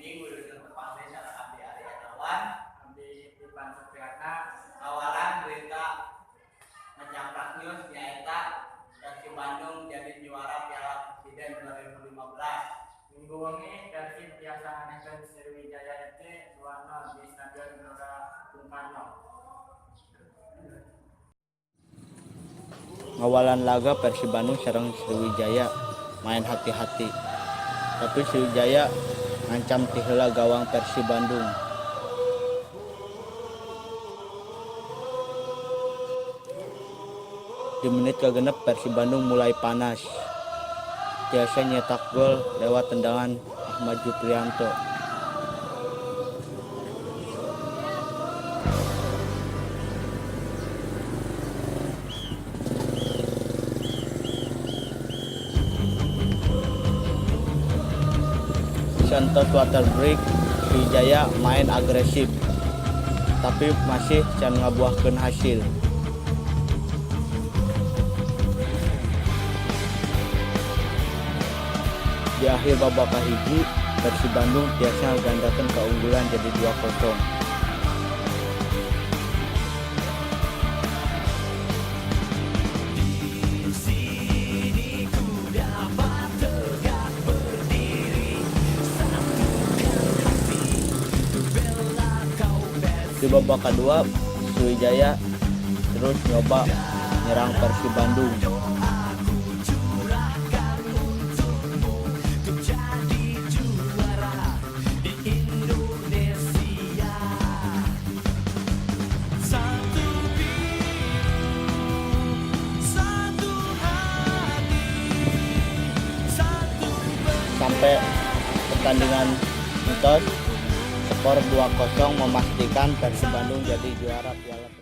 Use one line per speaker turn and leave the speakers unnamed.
Enjing, wilujeng tepang deui sareng abdi Ari Ernawan.
Abdi Ivan Supriyatna.
Awalan berita Ngejangkrak News nyaeta Persib Bandung jadi juara Piala Presiden 2015.
Minggu wengi Persib tiasa ngalahkeun Sriwijaya FC 2-0 di Stadion Gelora Bung Karno.
Ngawalan laga Persib Bandung sareng Sriwijaya main hati-hati. Tapi Sriwijaya ngancam ti heula gawang Persib Bandung. Di menit ka-6 Persib Bandung mulai panas. Tiasa nyetak gol lewat tendangan Ahmad Juprianto. Santos water break, Sriwijaya main agresif, tapi masih can ngabuahkeun hasil. Di akhir babak kahiji, Persib Bandung tiasa ngagandakeun keunggulan jadi 2-0. Di babak kedua, Sriwijaya terus nyoba nyerang Persib Bandung. Sampai pertandingan entos, skor 2-0 memastikan Persib Bandung jadi juara Piala